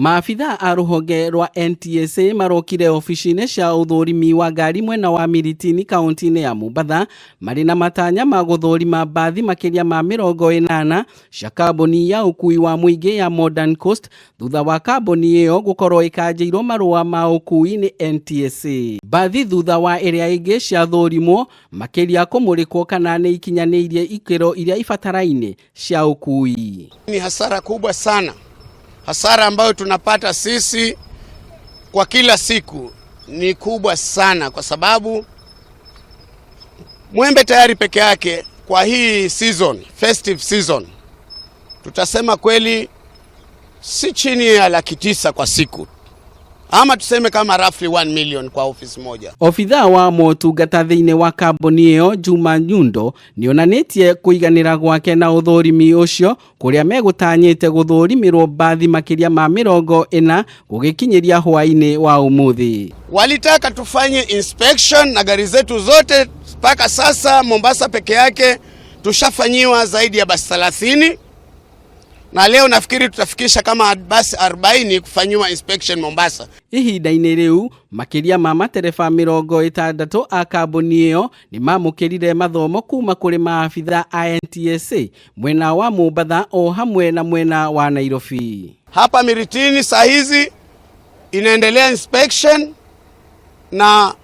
Maabitha a rũhonge rwa NTSA marokire obici-inĩ cia ũthũrimi wa ngari mwena wa Miritini kaunti-inĩ ya Mombatha marĩ na matanya ma gũthũrima mbathi makĩria ma 80 cia kambuni ya ũkui wa mũingĩ ya Modern Coast thutha wa kambuni ĩyo gũkorwo ĩkanjĩirwo marũa ma ũkui nĩ NTSA. Mbathi thutha wa ĩrĩa ĩngĩ ciathũrimwo makĩria kũmũrĩkwo kana nĩ ikinyanĩirie ikĩro iria ibataraine cia ũkui. Ni hasara kubwa sana, hasara ambayo tunapata sisi kwa kila siku ni kubwa sana, kwa sababu Mwembe Tayari peke yake kwa hii season, festive season, tutasema kweli si chini ya 900,000 kwa siku, ama tuseme kama roughly 1 million kwa office moja. Obithaa wa motungata thĩinĩ wa kambuni ĩyo Juma Nyundo nĩonanĩtie kũiganĩra gwake na ũthũrimi ũcio kũrĩa megũtanyĩte gũthũrimĩrwo mbathi makĩria ma 40 gũgĩkinyĩria hwaĩ-inĩ wa ũmũthĩ. Walitaka tufanye inspection na gari zetu zote. Mpaka sasa Mombasa peke yake tushafanyiwa zaidi ya basi 30 na leo nafikiri tutafikisha kama basi 40 kufanyiwa inspection Mombasa. Ihinda-inĩ rĩu makĩria ma matereba 60 a kambuni ĩyo nĩ mamũkĩrire mathomo kuma kũrĩ maabitha a NTSA mwena wa Mombatha o hamwe na mwena wa Nairobi. Hapa Miritini saa hizi inaendelea inspection na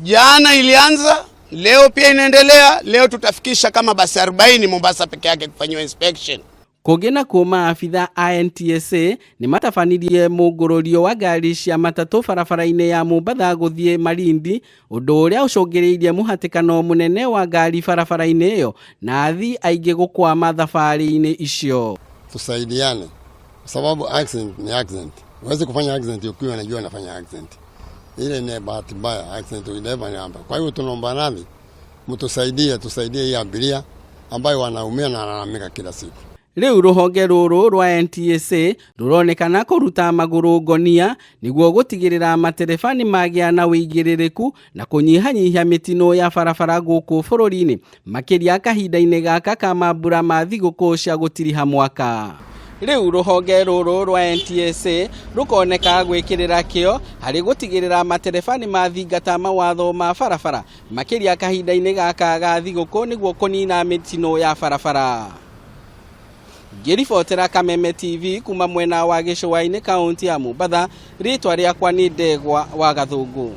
jana ilianza, leo pia inaendelea. Leo tutafikisha kama basi 40 Mombasa peke yake kufanyiwa inspection. Kũngĩ nakuo maabitha a NTSA nĩ matabanirie mũngũrũrio wa ngari cia matatũ barabara-inĩ ya Mombatha gũthiĩ Malindi, ũndũ ũrĩa ũcũngĩrĩirie mũhatĩkano mũnene wa ngari barabara-inĩ ĩyo na athii aingĩ gũkwama thabarĩ-inĩ icio. Tusaidiane kwa sababu accident ni accident. Huwezi kufanya accident ukiwa unajua unafanya accident. Ile ni bahati mbaya, accident will never happen. Kwa hiyo tunaomba radhi, mtusaidie, tusaidie hii abiria ambayo wanaumia na wanalalamika kila siku. Rĩu rũhonge rũrũ rwa NTSA rũronekana kũruta magũrũ ngonia nĩguo gũtigĩrĩra matereba nĩ magĩa na ũigĩrĩrĩku na kũnyihanyihia mĩtino ya barabara gũkũ bũrũri-inĩ makĩria kahinda-inĩ gaka ka mambura ma thigũkũ cia gũtiriha mwaka. Rĩu rũhonge rũrũ rwa NTSA rũkoneka gwĩkĩrĩra kĩo harĩ gũtigĩrĩra matereba nĩ mathingata mawatho ma barabara makĩria kahinda-inĩ gaka ga thigũkũ nĩguo kũnina mĩtino ya barabara. Ngĩribotera Kameme TV kuma mwena wa gĩcũa-inĩ kaunti ya Mombatha, rĩtwa rĩakwa nĩ Ndegwa wa Gathũngũ.